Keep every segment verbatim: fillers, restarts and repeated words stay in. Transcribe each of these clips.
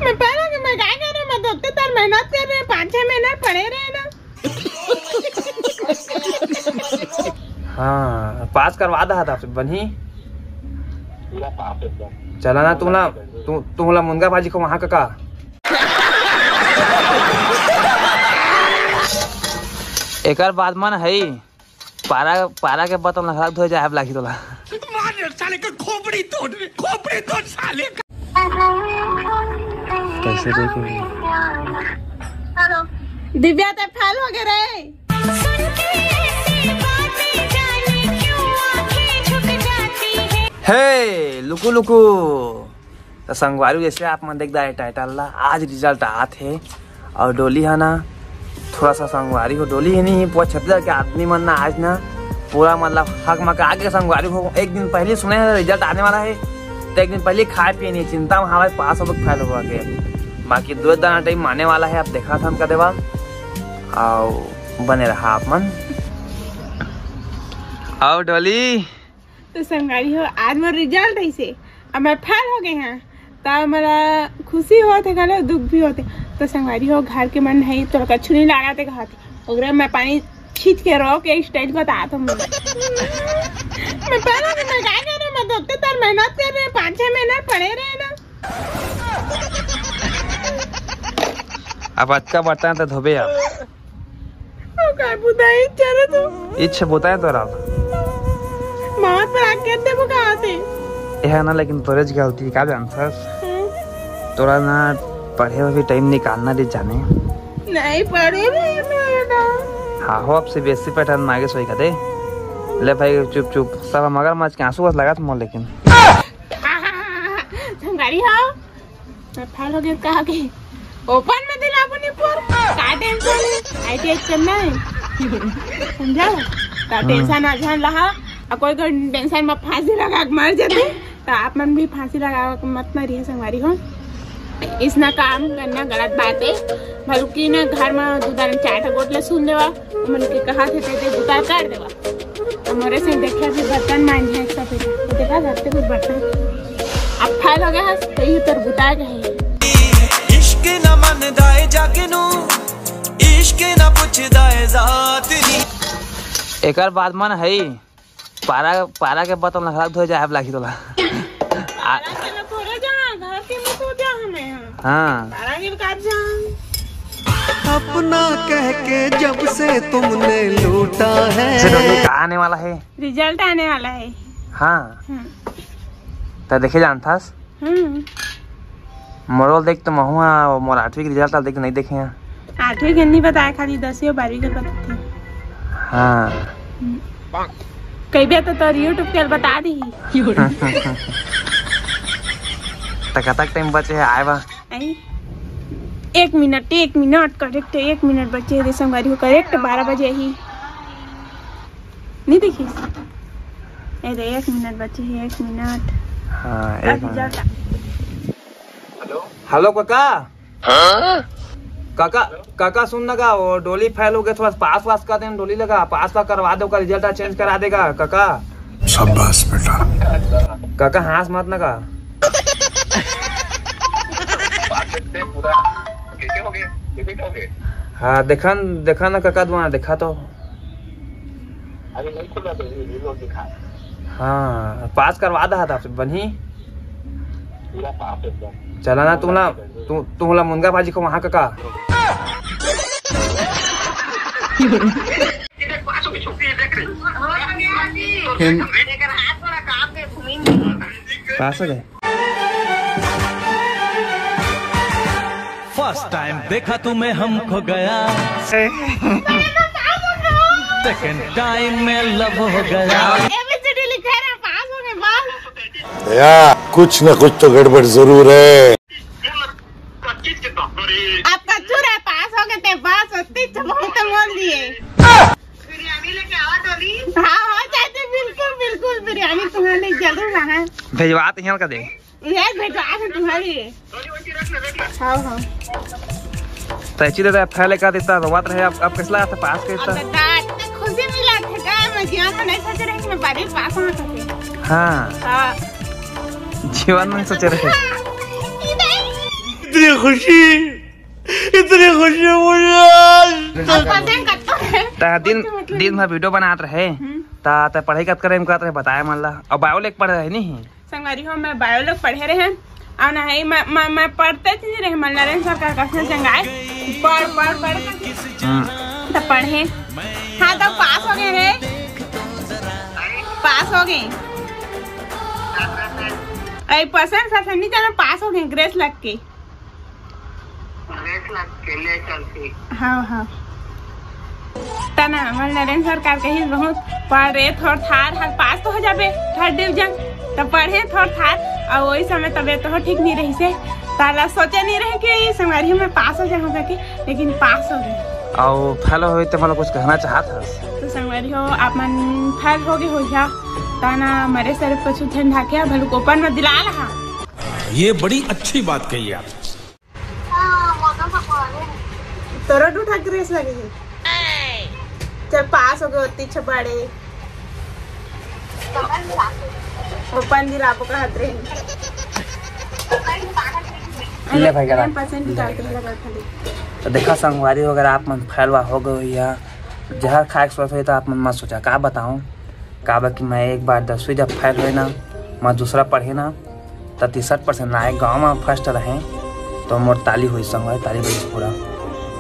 मैं पहला कि मैं काय करे, मैं तो उतने तर मेहनत करे रहे, पाँच छह महीना पढ़े रहे ना। हाँ, पास करवा दहा था, फिर बनी। चला ना, तुमला, तू, तुमला मुनगा भाजी खवाहा कका। एकर बाद मन है पारा, पारा के बतल नखरा धोए जाए लागही तोला। मार साले का खोपड़ी तोड़, खोपड़ी तोड़ साले का। कैसे देखे? दिव्या, ते फेल हो गए रे। हे लुकु लुकु। तो संगवारी, जैसे आप मन देख दाए टाइटल ला, आज रिजल्ट आत हे। और डोली है ना, थोड़ा सा संगवारी हो, डोली ही नहीं, पूरा छत्तीसगढ़ के आदमी मन ना आज ना पूरा मतलब हक मका के संगवारी हो। एक दिन पहले सुने हैं रिजल्ट आने वाला है, तो एक दिन पहले खाए पिए नहीं, चिंता में हमारे पास हो फेल हुआ के। बाकी दो दाना टाइम आने वाला है, आप देखा था हमका देवा। आओ, बने रहा आप मन। आओ डोली। तो संगवारी हो, आज मोर रिजल्ट ऐसे, अब मैं फेल हो गए हैं, तो मोला खुशी होत है, घलो दुख भी होत है। तो संगवारी हो, घर के मन है, तोला कछु नहीं लागत है, कहत है। ओकरे मैं पानी खींच के रो के स्टाइल बता तो मैं। मैं पहला दिन में काय करे, मैं तो उतने तर मेहनत करे रहे, पाँच छह महीना पढ़े रहे ना। अब अतका बर्तन तो धोबे अब। ओ, काय बुताई चलो तू। इच्छा बुताए तो राव। मार पर आके दे वो कहाँ से? यह ना, लेकिन तोरे ज गलती का जानथस? हम्म। तोरा ना पढ़े में भी टाइम निकालना दे जाने। नहीं पढ़े रे मैं ना। हाँ हो, अब सीबीएसई पैटर्न मागे सोई का दे। ले भाई चुप चुप, सब मगरमच्छ के आंसू बस लगा था मोर लेकिन। संगवारी हो, मैं फेल हो गया कहा के ओपन में दिला अपनी पर का टेंशन है, आईटीआई करना है। समझा? का टेंशन आ जान लहा, आ कोई कोई टेंशन में फांसी लगा के मर जाते, तो आप मन भी फांसी लगा के मत मरिए संगवारी हो। इसना काम करना गलत बात है, बल्कि ना घर में दो दान चार ठो गोठ ले सुन लेवा, मन के कहा थे ते बुता कर देवा। हमरे से देखे भी बर्तन मांजे एक सब, देखा जाते भी बर्तन। अब फेल हो गया है, तो ये तर बुता गए। इश्क न मनदा ए जग नू, इश्क न पुछदा ए जात नी। एकर बाद मन है पारा, पारा के बतल नखरा धोए जाए लागही तोला। आ- पारा के न थोड़े जा, घर के में तो जा हमें। हाँ। पारा के काट जा। अपना कह के जब से तुमने लूटा है। से डोली का आने वाला है? रिजल्ट आने वाला है। हाँ। हम्म। तो देखे जानथस? हम्म। मोरो देख तो महू हा, मोर आठवीं के रिजल्ट देख नहीं देखे हैं। आठवीं के नहीं बताया, खाली दसवीं और बारहवीं के बताते। हाँ। हम्म। कई बेर तो तोर YouTube के बता दी। त कतक टाइम बचे है आए बा? आई। एक मिनट, एक मिनट, करेक्ट एक मिनट बचे है रे संगवारी हो, करेक्ट बारह बजे ही। नहीं देखी? ए रे, एक मिनट बचे है, एक मिनट। हाँ, एक अभी मिनट। जाता। हेलो काका। हाँ? काका, काका सुन ना का, वो डोली फेल हो गए, थोड़ा पास वास कर देना, डोली लगा, पास वास करवा दे, ओकर रिजल्ट चेंज करा देगा काका। शाबाश बेटा। काका हाँस मत ना का। हाँ, देखा न, देखा ना काका, दुआ देखा तो। अरे नहीं खुला तो ये, ये लोग दिखा। हाँ, पास करवा दहा था, फिर बनी। पूरा पास एकदम। चला ना, तुमला, तु-, तुमला मुनगा भाजी खवाहा काका। पास हो गए। फर्स्ट टाइम देखा तुम्हें हम खो गया, सेकंड टाइम में लव हो गया। एबीसीडी लिखे रहे, पास हो गए, बस। या कुछ न कुछ तो गड़बड़ जरूर है। आप कच्चू रहे, पास हो गए थे, बस उतनी तो बहुत बोल दिए। बिरयानी लेके आवा डोली। हाँ, हाँ, चाची, बिल्कुल, बिल्कुल, बिरयानी तुम्हारे लिए जरूर लाना है। भेजवा तो यहाँ का दे। ये भेजवा के तुम्हारे लिए। डोली, वैसे रख ले, रख ले। हाँ, हाँ। तैची दादा, फेल का देता, रोवत रहे, अब, अब कैसला आता पास के अब इतना? तो दादा, इतने खुशी मिला था, क्या मैं जीवन में नहीं सोच रही कि मैं बारहवीं पास होना चाहती हूँ। हाँ। हाँ। जीवन में सोच रहे। हाँ। इधर। खुशी, इतनी खुशी मुझे आज तक। पता है कब तक है? ता दिन, दिन भर वीडियो बनात रहे। ता, ता पढ़ाई कत करे करत रहे, बताया मन ला। अब बायो लेके पढ़ रहे नहीं। संगवारी हो, मैं बायो लेके पढ़े रहे। और ना है, मैं, मैं, मैं पढ़ते च नहीं रहे, मन नरेंद्र सर का कसम चंगाए। पढ़, पढ़, पढ़। हम्म। तो पढ़े। हाँ, तो पास हो गए रे। पास हो गए। अरे, पसंद, पसंद नहीं जाना, पास हो गए, ग्रेस लग के। ग्रेस लग के, ले चल के। हाँ, हाँ। तना, हमर नरेंद्र सरकार कही बहुत पढ़ रे, थोर थार हर पास तो हो जाबे, थर्ड डिवीजन। तो पढ़े थोर थार, और वही समय तबियत तो ठीक नहीं रही से, ताला सोचे नहीं रहे कि ये संगवारी में पास हो जाऊँ करके, लेकिन पास हो गए। और फेल होए तो मतलब कुछ कहना चाहत हस? तो संगवारी हो, आप मन फेल हो गए हो जा, ताना मरे सर कछु झन ढाके, भलुक ओपन में दिला लहा। ये बड़ी अच्छी बात कही आप। तोरो दू ठा ग्रेस लगे हे। चल, पास हो गए, ओती छबाड़े। ओपन दिलाबो कहत रहे। ले भाई, गला। पसंद निकाल के लगा था, देख। तो देखा संगवारी हो, अगर आप मन फेल वा हो गए हो या जहर खाए के सोचत हो, तो आप मन मत सोचा, का बताऊं, काबर कि मैं एक बार दसवीं जब फेल होए ना, मैं दूसरा पढ़े ना, त तिरसठ परसेंट लाए, गाँव में फर्स्ट रहे, तो मोर ताली हुई संगवारी, ताली बजिस पूरा।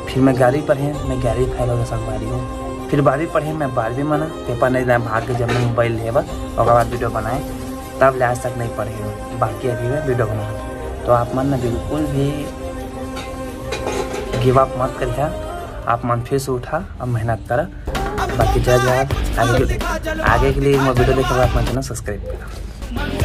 फिर मैं ग्यारहवीं पढ़े, मैं ग्यारहवीं फेल हो गया संगवारी हो। फिर बारहवीं पढ़े, मैं बारहवीं में ना पेपर नहीं देना, भाग के जब मैं मोबाइल लेवा, ओकर बाद वीडियो बनाए, तब ले आज तक नहीं पढ़े हो। बाकी अभी मैं वीडियो बना, तो आप मन ना बिल्कुल भी गिव अप मत करिहा, आप मन फिर से उठा, अब मेहनत करा। बाकी जय जोहार, आगे के लिए, आगे के लिए मोर वीडियो देखे बर आप मन चैनल सब्सक्राइब करा।